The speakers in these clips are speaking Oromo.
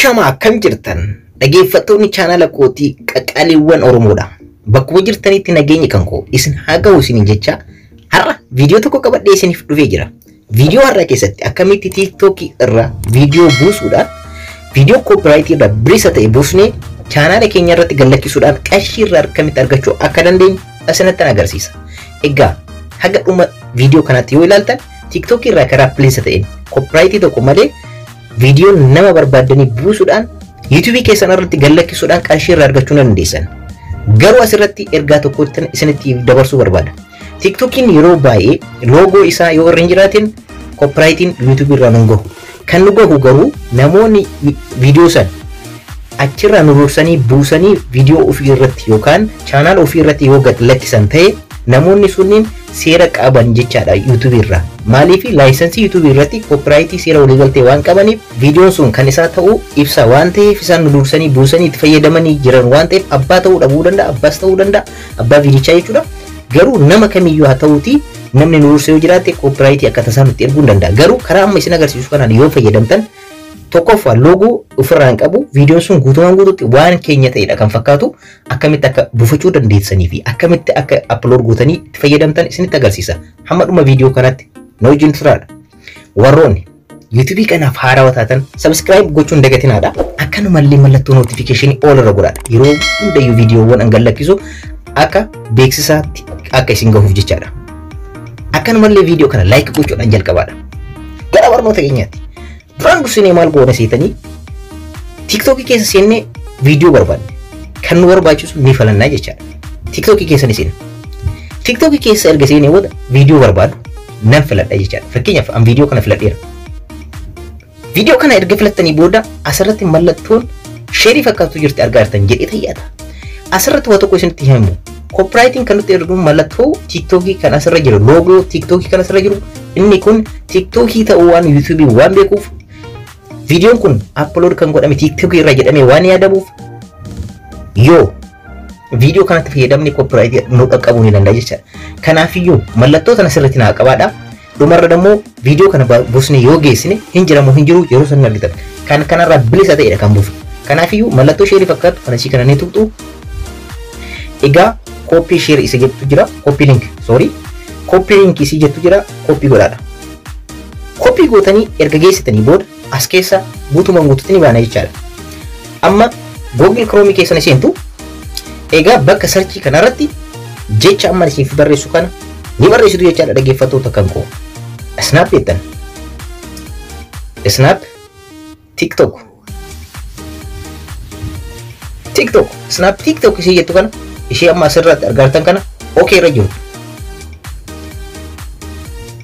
Ashama, akkam jirtan? Dhaggeeffattoonni chaanala kootii qaqqaaliiwwan Oromoodha. Bakkuma jirtanitti nageenyi kan koo isin haa ga'u isiniin jecha, har'a viidiyoo tokko qabadhee isiniif dhufee jira. Viidiyoo har'a keessatti akkamitti TikTokii irra viidiyoo buusuudhaan, viidiyoo copyrightii irra bilisa ta'e buusnee chaanala keenya irratti gallakkisuudhaan qarshii irraa akkamitti argachuu akka dandeenyu isinittan agarsiisa. Egaa haga dhuma viidiyoo kanaatti yoo ilaaltan, TikTokii irraa karaa bilisa ta'een copyrightii tokko malee viidiyoo nama barbaaddanii buusuudhaan YouTubeii keessan irratti gallakkisuudhaan qarshii irraa argachuu ni dandeessan. Garuu asirratti ergaa tokko isinitti dabarsuu barbaada. TikTokiin yeroo baay'ee loogoo isaa yoo irra hin jiraatin copyrightiin YouTubeii irraa nu gahu. Kan nu gahu garuu namoonni viidiyoo san achirraa nu dursanii buusanii viidiyoo ofii irratti yookaan chaanaala ofii irratti yoo gad lakkisan ta'e, namoonni sunniin seera qaban jechaadha YouTubeii irraa. Maaliif? Licensii YouTubeii irratti copyrightii seera waliigaltee waan qabaniif, viidiyoon sun kan isaa ta'uu ibsa waan ta'eef, isaan nu dursanii buusanii itti fayyadamanii jiran waan ta'eef, abbaa ta'uu dhabuu danda'a, abbaas ta'uu danda'a, abbaa viidichaa jechuudha. Garuu nama kamiyyuu haa ta'uutii, namni nu dursa yoo jiraate copyrightii akka tasaa nutti erguu hin danda'a. Garuu karaa amma isin agarsiisu kanaan yoo fayyadamtan, tokkoffaa loogoo ofirraa hin qabu, viidiyoon sun guutumaan guututti waan keenya ta'edha kan fakkaatu, akkamitti akka buufachuu dandeessanii fi akkamitti akka upload gootanii itti fayyadamtan isinitti agarsiisa. Hamma dhuma viidiyoo kanatti na wajjin turaadha. Warroonni YouTubeii kanaaf haarawaa taatan subscribe gochuun hin dagatinaadha. Akkanumallee mallattoo notificationii all irra godhaadha. Yeroo hundayyuu viidiyoowwan an gadlakkisu akka beeksisaatti akka isin gahuuf jechaadha. Akkanumallee viidiyoo kana like gochuudhaan jalqabaadha. Gara barnoota keenyaatti. Duraan dursinee maal goona seetanii? TikTokii keessa seennee viidiyoo barbaadne. Kan nu barbaachisu ni filannaa jechaadha. TikTokii keessa ni seenna. TikTokii keessa erga seenee booda viidiyoo barbaadu nan filadha jechaadha. Fakkeenyaaf, an viidiyoo kana filadheera. Viidiyoo kana erga filattanii booda asirratti mallattoon shareii fakkaatu jirti, argaa jirtan jedhee tayyaata. Asirratti waa tokko isinitti himu. Copyrightiin kan nutti ergamu mallattoo TikTokii kan asirra jiru, loogoo TikTokii kan asirra jiru, inni kun TikTokii ta'uu waan YouTubeii waan beekuuf, viidiyoon kun upload kan godhame TikTokii irra jedhamee waan yaadamuuf, yoo viidiyoo kanatti fayyadamne copyrightii nu dhaqqabuu ni danda'a jechaadha. Kanaafiyyuu mallattoo tana sirriitti naa qabaadha. Dhumarra immoo viidiyoo kana buusne yoo geessine hin jiramu hin jiru yeroo san argitan. Kan kanarraa bilisa ta'edha kan buufu. Kanaafiyyuu mallattoo shareii fakkaatu kana ishii kana ni tuqxu. Egaa copy share isa jettu jira. Copy link, sorry. Copy link isii jettu jira. Copy godhaadha. Copy gootanii erga geessitanii booda as keessa guutumaan guututti ni baana jechaadha. Amma Google Chrome keessa seentu. Egaa bakka searchii kanarratti jecha amma isiif barreessu kana ni barreessitu jechaadha, dhaggeeffattoota kan koo. Snap jettan. Snap TikTok. TikTok. Snap TikTok ishee jettu kana, ishee amma asirratti argartan kana, okay irra jiru.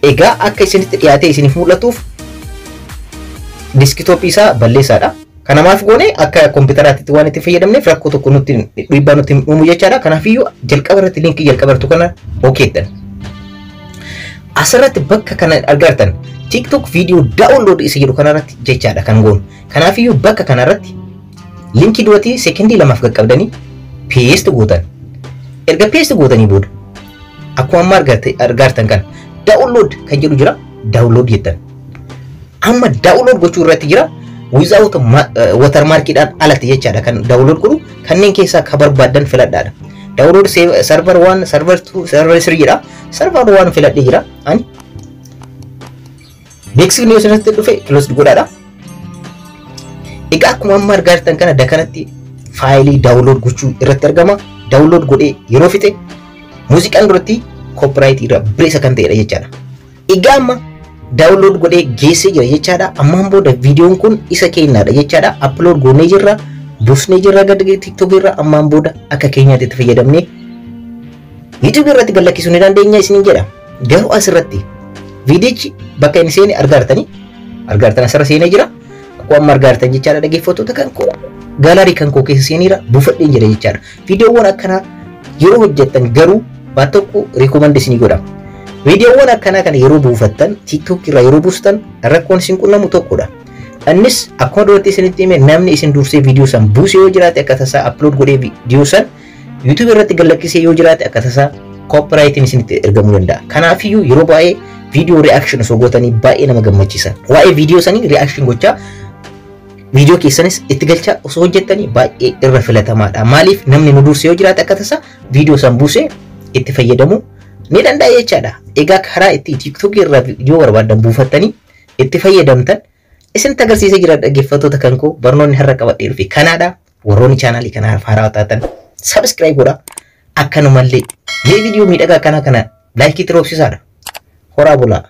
Egaa akka isinitti dhiyaatee isiniif mul'atuuf desktopii isaa balleessaadha. Kana maaf goone? Akka kompiitaraatti waan itti fayyadamneef rakkoo tokko nutti dhiibbaa nutti uumu jechaadha. Kanaafiyyuu jalqaba irratti linkii jalqaba irratti kana okay jettan. Asirratti bakka kana argartan TikTok video download isa jedhu kanarratti jechaadha kan goonu. Kanaafiyyuu bakka kanarratti linkii duratti sekendii 2f qaqqabdanii paste gootan. Erga paste gootanii booda akkuma amma argartan kana download kan jedhu jira, download jettan. Amma download gochuu irratti jira, without watermarkiidhaan alatti jechaadha kan download godhu. Kanneen keessaa ka barbaaddan filadhaadha. Download server 1, server 2, server 3 jedha. Server 1 filadhee jira. Ani beeksifni yoo isinitti dhufe close godhaadha. Egaa akkuma amma argaa jirtan kana dakanatti faayilii download gochuu irratti argama. Download godhee yeroo fixe muuziqaan duratti copyright irra bilisa kan ta'edha jechaadha. Egaa amma download godhee geessee jira jechaadha. Ammaan booda viidiyoon kun isa keenyaadha jechaadha. Upload goonee jirra. Buusnee jirra gad TikTok irra. Ammaan booda akka keenyaatti itti fayyadamnee YouTube irratti gallakkisuu ni dandeenya isiniin jedha. Garuu asirratti viidiyichi bakka inni seene argaa argartan, asirra seenee jira. Akkuma amma argaa jechaadha, dhaggeeffattoota kan koo, gallery kan koo keessa seeneera, buufadheen jira jechaadha. Viidiyoowwan akkanaa yeroo hojjettan garuu waan tokko recommend isinii godha. Viidiyoowwan akkanaa kana yeroo buufattan, TikTok irraa yeroo buustan, rakkoon isin qunnamu tokkodha. Innis akkuma duratti isinitti hime, namni isin dursee viidiyoo san buuse yoo jiraate, akka tasaa upload godhee viidiyoo san YouTube irratti gallakkisee yoo jiraate, akka tasaa copyrightiin isinitti ergamuu danda'a. Kanaafiyyuu yeroo baay'ee viidiyoo reaction osoo gootanii baay'ee nama gammachiisa. Waa'ee viidiyoo sanii reaction gochaa Viidiyoo keessanis itti galchaa osoo hojjettanii baay'ee irra filatamaadha. Maaliif namni nu dursee yoo jiraate akka tasaa viidiyoo san buusee itti fayyadamuu ni danda'a jechaadha. Egaa karaa itti TikTok irraa viidiyoo barbaadan buufattanii itti fayyadamtan isinitti agarsiisee jira dhaggeeffattoota kan koo barnoonni har'a qabadhee dhufe kanaadha. Warroonni chaanaalii kanaaf haaraa taatan subscribe godhaa. Akkanumallee mee viidiyoo miidhagaa kana like itti roobsisaadha. Horaa bulaa.